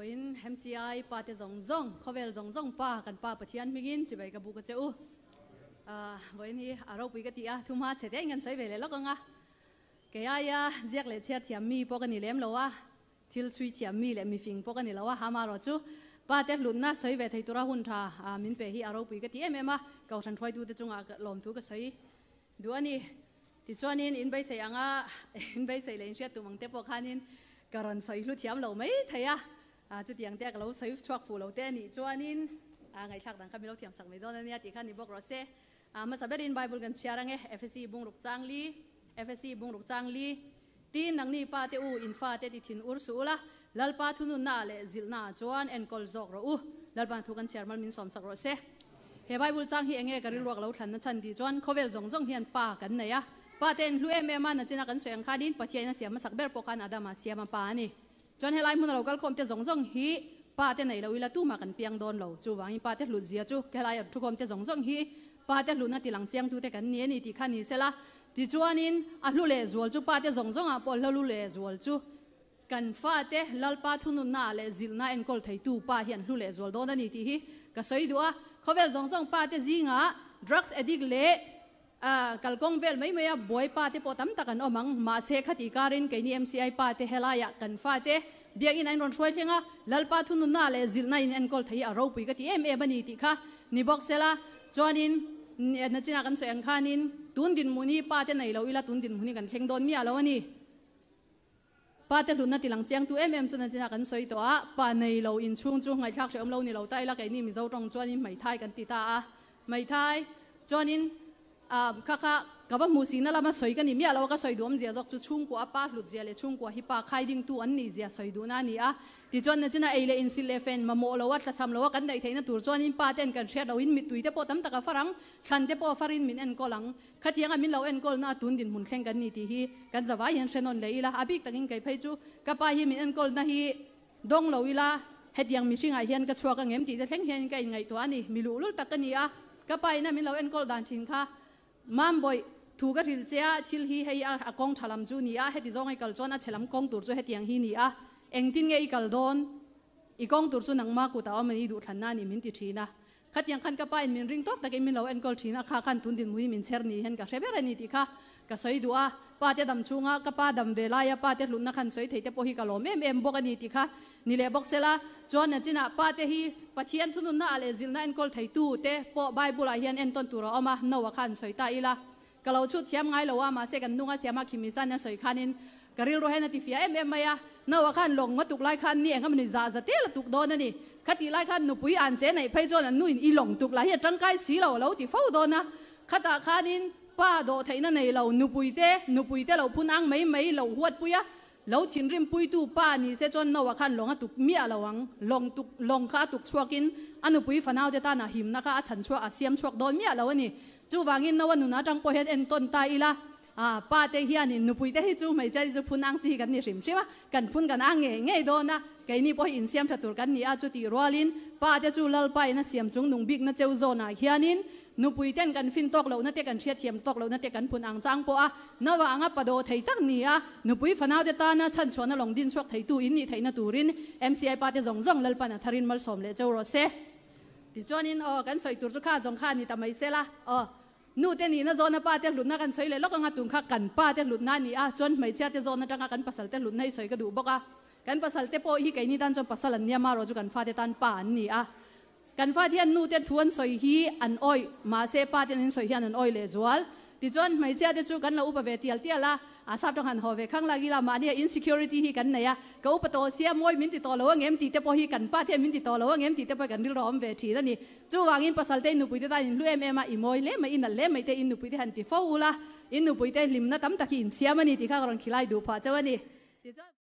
Vawiin MCI pa te zawng zawng, khawvel zawng zawng pa, kan Pa Pathian hmingin chibai ka buk a che u. Vawiin hi a ropui ka ti a, thumha chhe te in kan sawi ve leh lawk ang a. Kei aia ziak leh chhiar thiam mi pawh ka ni lem lo a, thil chhui thiam mi leh mifing pawh ka ni lo a, amarawh chu pa te hlutna sawi ve thei tura hun tha min pe hi a ropui ka ti em em a, Kohhran hruaitute chungah lawmthu ka sawi duh a ni. Tichuanin in beisei anga in beisei leh in hriat tum ang te pawh khanin ka rawn sawi hlu thiam lo mai thei a, chutiang te a ka lo sawi chhuak fuh lo te a nih chuanin ngaihthlak dan kha min lo thiam sak mai dawn a nia tih kha ni bawk rawh se. Hmasa berin Bible kan chhiar ang e, Efesi bungruk chang li, Efesi bungruk chang li, Tin nangni pa te u in fa te ti thin ur suh ula, Lalpa thununna ah leh zilhna ah chuan enkawl zawk rawh u. Lalpa'n thu kan chhiar mal min sawm sak rawh se. He Bible chang hi enge ka rilruak lo thlanna chhan tih chuan khawvel zawng zawng hian pa kan nei a. Pa te in hlu em em a, nachina kan sawi ang khanin Pathiain a siam hmasak ber pawh khan Adama siam a pa a ni. Chuan helai hmun a lo kal khawm te zawng zawng hi pa te nei lo ila tumah kan piang dawn lo. Chuvangin pa te hlut zia chu helai a thukhawm te zawng zawng hi pa te hlutna tilang chiang tute kan ni a ni tih kha ni sela. Tichuanin a hlu leh zual chu pa te zawng zawngah pawh hla-lu leh zual chu kan fate Lalpa thununna leh zilhna enkawl theitu pa hian hlu leh zual dawn a ni tih hi ka sawi duh a. Khawvel zawng zawng pa te zingah drugs addict leh kalkawng vel mai maia buai pa te pawh tam tak an awm ang. Mahse khati karin keini MCI pa te helaiah kan fate biakinn a inrawn hruai thleng a, Lalpa thununna leh zilhna in enkawl thei hi a ropui ka ti em em a ni tih kha ni bawk sela. Chuanin nachinah kan sawi ang khanin tun dinhmun hi pa te nei lo ila tun dinhmun hi kan thleng dawn miah lo a ni. Pa te hlutna tilang chiangtu em em chu nachinah kan sawi tawh a, pa nei lo inchhung chu ngaihthlak hrehawm lo ni lo ta ila keini Mizo tawng chuanin hmeithai kan ti ta a, hmeithai chuanin kha kha ka va hmuh sihna lama sawi ka ni miah lo a, ka sawi duh awmzia zawk chu chhungkua a pa hlut zia leh chhungkua hi pa khai dingtu an nih zia sawi duhna a ni a. Tichuan nachina ei leh insil leh fen mamawh lo a, tlachham lo a kan neih theihna tur chuanin pa ten kan hriat loin mittui te pawh tam tak a far ang, thlan te pawh a farin min enkawl ang. Khatianga min lo enkawlna a tun dinhmun thleng kan ni tih hi kan zavai hian hre nawn leh ila, a bik takin kei phei chu ka pa hi min enkawlna hi dawng lo ila, hetiang mihringah hian ka chhuak angem tih te thleng hian ka inngaihtuah a ni. Mi luhlul tak ka ni a, ka pa ina min lo enkawl dan thin kha Mambawih, thu ka hrilh che a, thil hi hei a a kawng tha lam chu ni a, heti zawng i kal chuan a chhe lam kawng tur chu hetiang hi ni a, engtin nge i kal dawn? I kawng tur chu nangma kutah awm a ni, duhthlanna a ni min ti thin a. Khatiang khan ka pa in min ring tawk takin min lo enkawl thin a, kha khan tun dinhmun hi min chher ni hian ka hre ber a ni tih kha ka sawi duh a. Pa te dam chhunga ka pa dam ve laia pa te hlutna khan sawi thei te pawh hi ka lawm em em bawk a ni tih kha ni leh bawk sela. Chuan nachinah pa te hi Pathian thununna ah leh zilhna enkawl theitu te pawh Bible ah hian entawn tur a awm a, Noah khan sawi ta ila. Ka lo chhut thiam ngai lo a, mahse kan nunga siama khimi chan a sawi khanin ka rilru hian a ti fiah em em mai a. Noah khan lawng nga tuk lai khan ni eng emawni zah za tel a tuk dawn a ni. Khatih lai khan nupui an che neih phei chuan an nuin i lawng tuk lah hi a tangkai si lo a lo ti fo dawn a. Khatah khanin pa dawh theihna nei lo, nupui te, nupui te lo phun ang mai mai lo huatpui a, lo thinrim puitu pa ni se chuan Noah khan lawng a tuk miah lo ang. Lawng tuk, lawng kha a tuk chhuakin a nupui fanau te tana himna kha a chhan chhuak, a siam chhuak dawn miah lo a ni. Chuvangin Noah nun atang pawh hian entawn ta ila, a pa te hianin nupui te hi chu hmeichhia hi chu phun ang chi hi kan ni hrim hrim a, kan phun kan ang ngei ngei dawn a, keini pawh hi insiam tha tur kan ni a, chutih rualin pa te chu Lalpa in a siam chung nung bikna cheu zawnah hianin nupui ten kan fin tawk lohna te kan hriatthiam tawk lohna te kan phun ang chang pawh a, Noah anga pa dawh thei tak ni a, nupui fanau te tana chhanchhuahna lawng din chhuak theitu in nih theihna turin MCI pa te zawng zawng Lalpan a tharin malsawm leh cheu rawh se. Tichuanin aw kan sawi tur chu kha zawng kha a ni ta mai sela aw. Nu te nihna zawna pa te hlutna kan sawi leh lawk anga tun kha kan pa te hlutna a ni a, chuan hmeichhia te zawn atanga kan pasal te hlutna hi sawi ka duh bawk a. Kan pasal te pawh hi keini tan chuan pasal an nia marawh chu kan fate tan pa an ni a. Kan fate hian nu te thu an sawi hi an awih, mahse pa ten an sawi hian an awih leh zual. Tichuan hmeichhia te chu kan lo upa ve tial tial a, a sap tawng han haw ve khang lak ila mahnia insecurity hi kan nei a, ka upa tawh sia mawi min ti tawh lo angem tih te pawh hi kan pa te hian min ti tawh lo angem tih te pawh hi kan rilru a awm ve thin a ni. Chuvangin pasal te in nupui te tan in hlu em em a, i mawi hle mai, i nalh hle mai te in nupui te han ti fo ula, in nupui te hlimna tam tak hi in siam a ni tih kha ka rawn khilai duh phah chauh a ni. Tichuan.